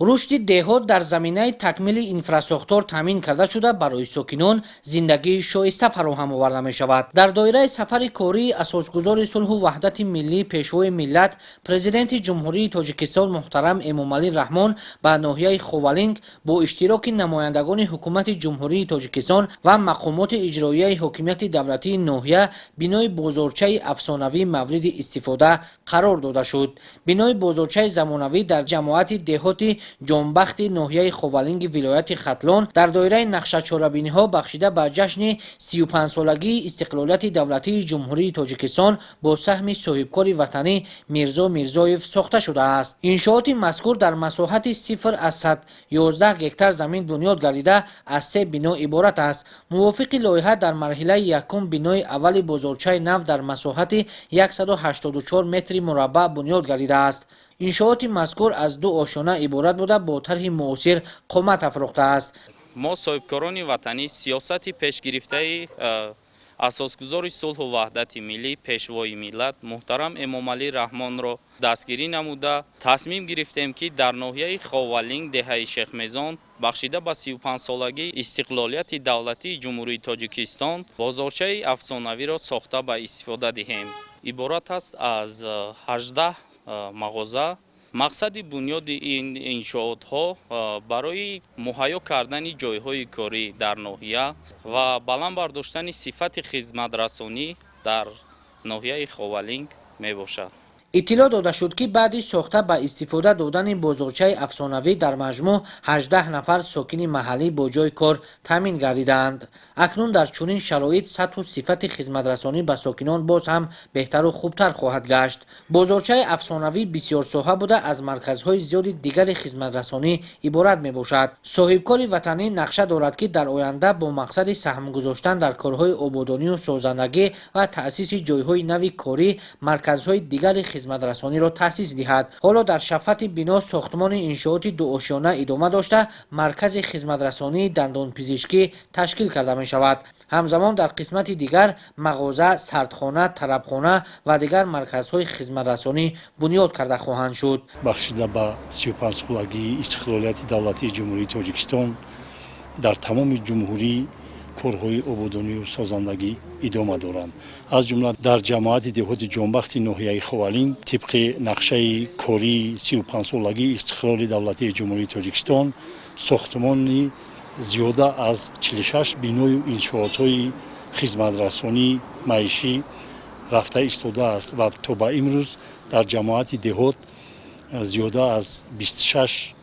Рушди деҳот дар заминаи такмили инфрасохтор таъмин карда шуда, барои сокинон зиндагии шоиста фароҳам оварда мешавад. Дар доираи сафари кории Асосгузори сулҳу ваҳдати миллӣ, Пешвои миллат, Президенти Ҷумҳурии Тоҷикистон муҳтарам Эмомалӣ Раҳмон ба ноҳияи Ховалинг бо иштироки намояндагони Ҳукумати Ҷумҳурии Тоҷикистон ва мақомоти иҷроияи ҳокимияти давлатии ноҳия, бинои бозорчаи афсонавӣ мавриди истифода қарор дода шуд. Бинои бозорчаи замонавӣ дар ҷамоати деҳоти Ҷонбахти ноҳияи Ховалинги вилояти Хатлон дар доираи нақшачорабиниҳо, бахшида ба ҷашни 35-солагии истиқлолияти давлатии Ҷумҳурии Тоҷикистон, бо саҳми соҳибкори ватанӣ Мирзо Мирзоев сохта шудааст. Иншооти мазкур дар масоҳати 0,11 гектар замин бунёд гардида, аз се бино иборат аст. Мувофиқи лоиҳа, дар марҳилаи якум бинои аввали бозорчаи нав дар масоҳати 184 метри мураббаъ бунёд гардидааст. Иншооти мазкур аз ду ошёна иборат буда, бо тарҳи муосир қомат афрохтааст. Мо, соҳибкорони ватанӣ, сиёсати пешгирифтаи Асосгузори сулҳу ваҳдати миллӣ, Пешвои миллат муҳтарам Эмомалӣ Раҳмонро дастгирӣ намуда, тасмим гирифтем, ки дар ноҳияи Ховалинг, деҳаи Шехмезон, бахшида ба 35-солагии истиқлолияти давлатии Ҷумҳурии Тоҷикистон бозорчаи афсонавиро сохта ба истифода диҳем. Иборат аст аз 18 мағоза. Мақсади бунёди ин иншоотҳо барои муҳайё кардани ҷойҳои корӣ дар ноҳия ва баланд бардоштани сифати хизматрасонӣ дар ноҳияи Ховалинг мебошад. Иттилоъ дода шуд, ки баъди сохта ба истифода додани бозорчаи афсонавӣ дар маҷмӯъ 18 нафар сокини маҳаллӣ бо ҷойи кор таъмин гардидаанд. Акнун дар чунин шароит сатҳу сифати хизматрасонӣ ба сокинон боз ҳам беҳтару хубтар хоҳад гашт. Бозорчаи афсонавӣ бисёрсоҳа буда, аз марказҳои зиёди дигари хизматрасонӣ иборат мебошад. Соҳибкори ватанӣ нақша дорад, ки дар оянда бо мақсади саҳм гузоштан дар корҳои ободонию созандагӣ ва таъсиси ҷойҳои нави корӣ марказҳои дигари хизматрасониро таъсис диҳад. Ҳоло дар шафати бино сохтмони иншооти дуошёна идома дошта, маркази хизматрасонии дандонпизишкӣ ташкил карда мешавад. Ҳамзамон дар қисмати дигар мағоза, сардхона, тарабхона ва дигар марказҳои хизматрасонӣ бунёд карда хоҳанд шуд. Бахшида ба 35-солагии истиқлолияти давлатии Ҷумҳурии Тоҷикистон дар тамоми ҷумҳурӣ корҳои ободонию созандагӣ идома доранд. Аз ҷумла дар ҷамоати деҳоти Ҷонбахти ноҳияи Ховалинг тибқи нақшаи кории 35-солагии истиқлоли давлатии Ҷумҳурии Тоҷикистон сохтмони зиёда аз 46 биною иншоотҳои хизматрасонии маишӣ рафта истодааст ва то ба имрӯз дар ҷамоати деҳот зиёда аз 26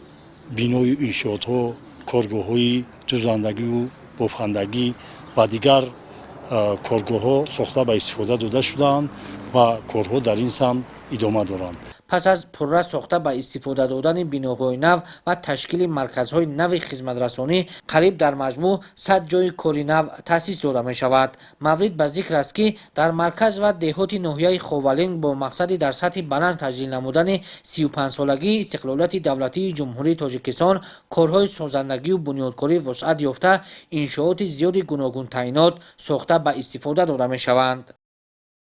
биною иншоотҳо, коргоҳҳои дузандагию бофандагӣ ва дигар коргоҳҳо сохта ба истифода дода шудаанд ва корҳо дар ин самт идома доранд. Пас аз пурра сохта ба истифода додани биноҳои нав ва ташкили марказҳои нави хизматрасонӣ қариб дар маҷмӯъ 100 ҷойи кори нав таъсис дода мешавад. Маврид ба зикр аст, ки дар марказ ва деҳоти ноҳияи Ховалинг бо мақсади дар сатҳи баланд таҷлил намудани 35-солагии истиқлолияти давлатии Ҷумҳурии Тоҷикистон корҳои созандагию бунёдкорӣ вусъат ёфта, иншооти зиёди гуногунтаъинот сохта ба истифода дода мешаванд.